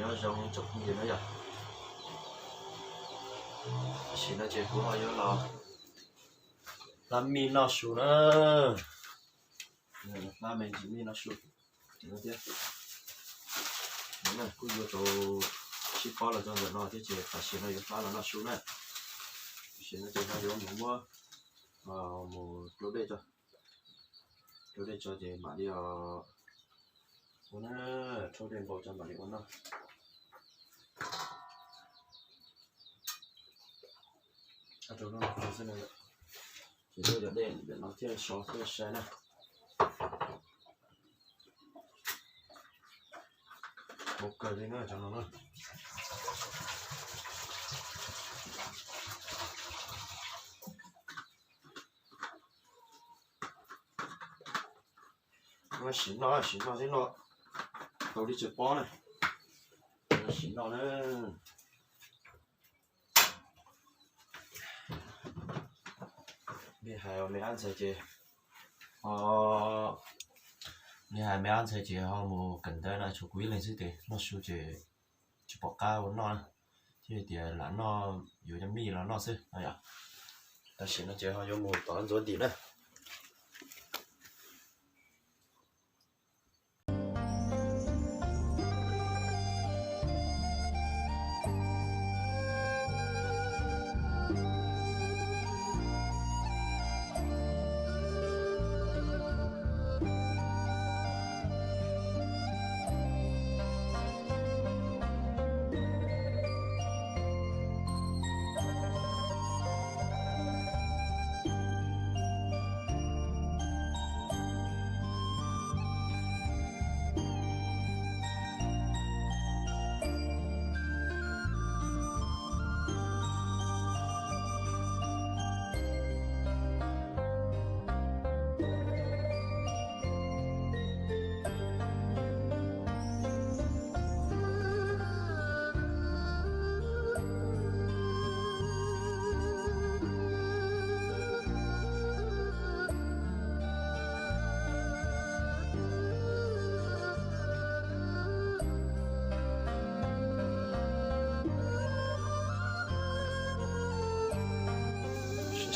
Nyob zoo tsoom phooj ywg na yom. Tam sim no ces kuv ho yuav los hlab mij noj su na. Hlab me ntsis mij noj su thiab. Kuj yuav tau tsib pob los txog ntawm no thiab ces tam sim no yuav hlab los noj su na. Tam sim no ces ho yuav mus muab, mus rau dej tso. Rau dej tso ces mam li ua na, rau dej npau tso mam li ua noj. Rau no xwb na, ces rau cov dej ntawm no thiaj sov thiaj sai na. Ua kawg li na cov no na. Sim noj, sim noj thiab noj tau li tsawg pob na. Sim noj na. Li hais me ab ntxhais ces, li hais me ab ntxhais ces ho mus kawm ntawv no tshuav kuv ib leeg xwb ces noj su ces tsis pom qab ua noj na. Thiaj tias lam noj yuav cov mij los noj xwb no yom. Tam sim no ces ho yuav mus tom ntxuav ntim na.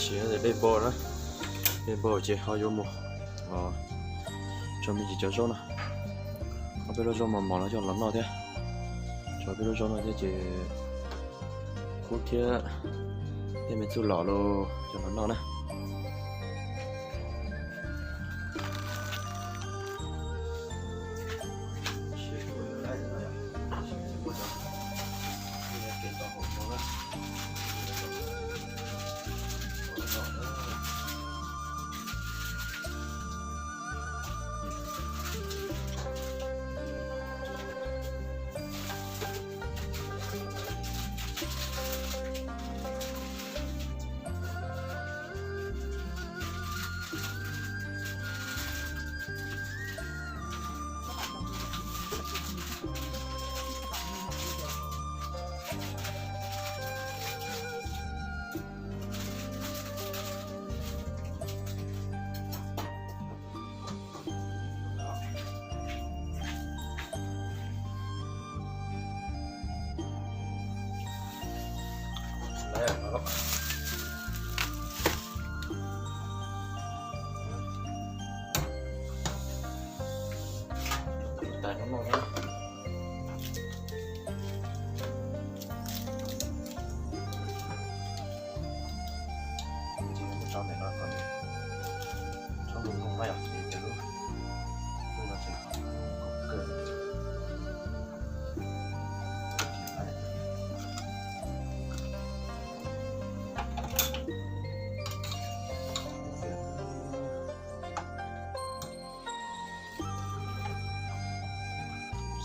Siav dej npau na, dej npau ces ho yuav mus tso me ntsis cov zaub no, ob peb lub zaub mos mos no coj los noj thiab. Tso peb lub zaub no thiab ces kub thiab tej me txuj lom los coj los noj na.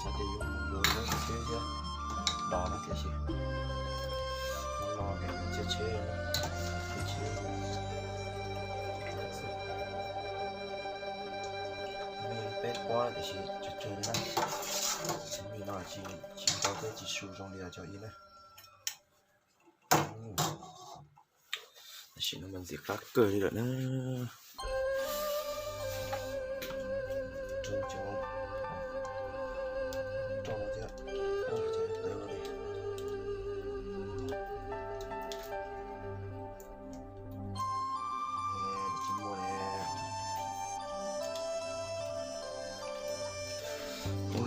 Xav tias yuav mus yuav lawv tsheb thiab, los no tiam sis hnub no es tsheb, tsheb, tsheb me peb pob tiam sis tsawg tsawg li na. Tsheb me no tsis, tsis ntau thiab tsis su zoo li cov ib na. Tam sim no mas ntxim qab kawg li lawm na. Rau cov roj no thiab,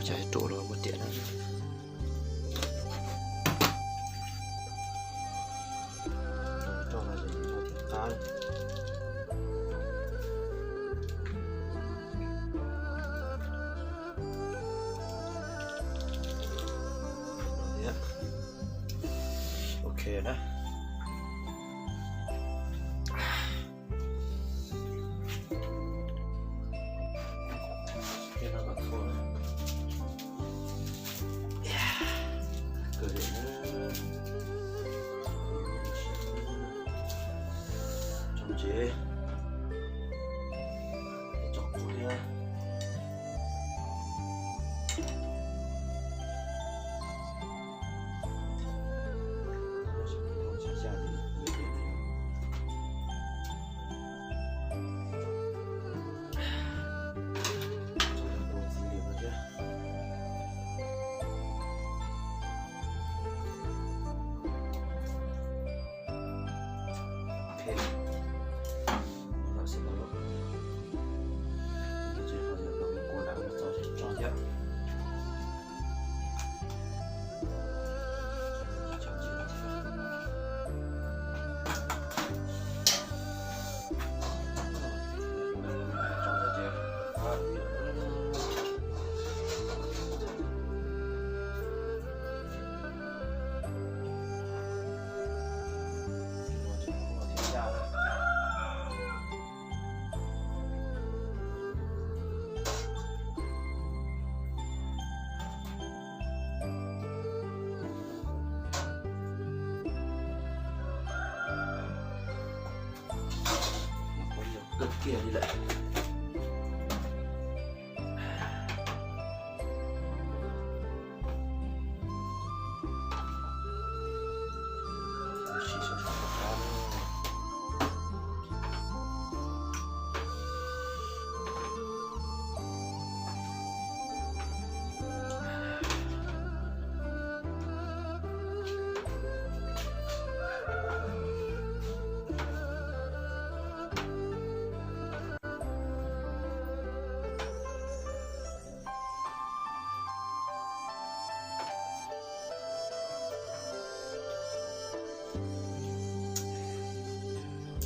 Cov ruam los muaj tiam na. Rau no ces nws noj thiaj qab. Ok na. Tso ntsev, tso qub thiab. Kawg kiag li lawm.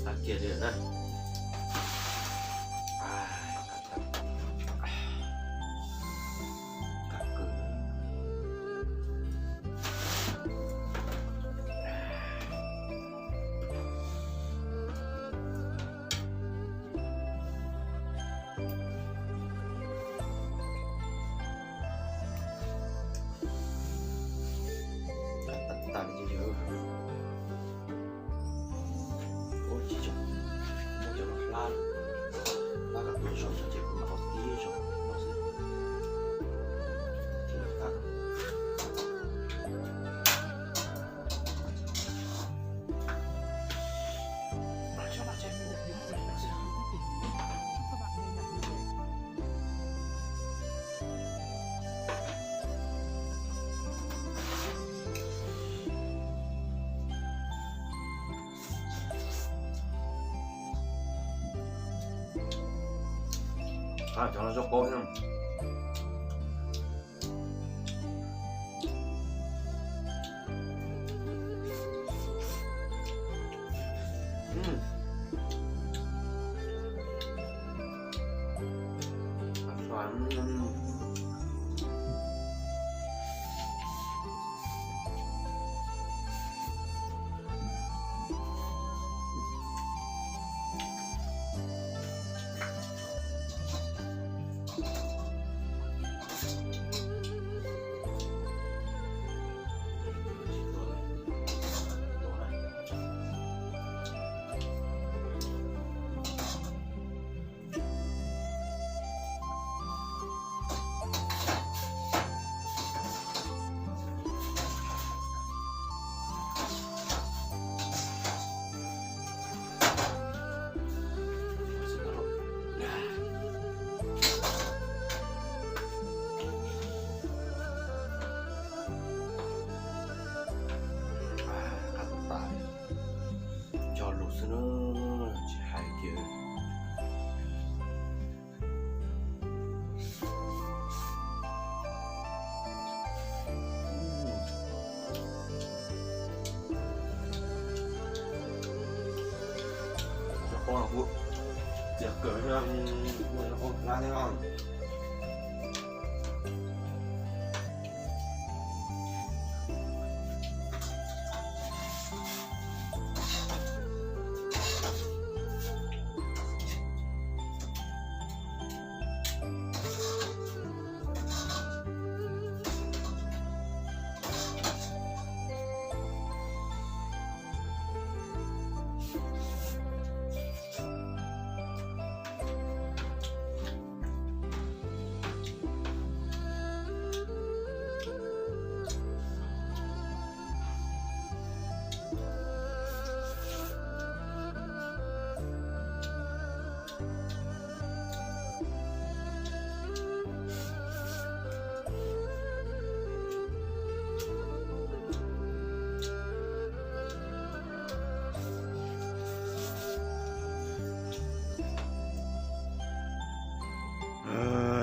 Qab kiag li na. Cov no zaub qaub thiab. Txias kawg, ua zoo ua hla thiab.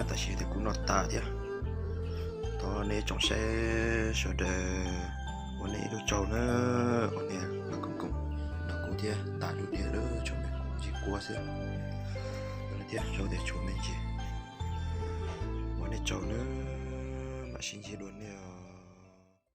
Tam sim no kuv noj tas thiab. Thov nej tsoom saib sawv daws, ua nej ib lub tsaug na. Ua nej los koom koom nrog kuv thiab ntam lub diam lawm, tshuav me ntsis kua xwb thiab, tshuav tias tshuav me ntsis. Ua nej tsaug na, mam sib ntsib dua nej.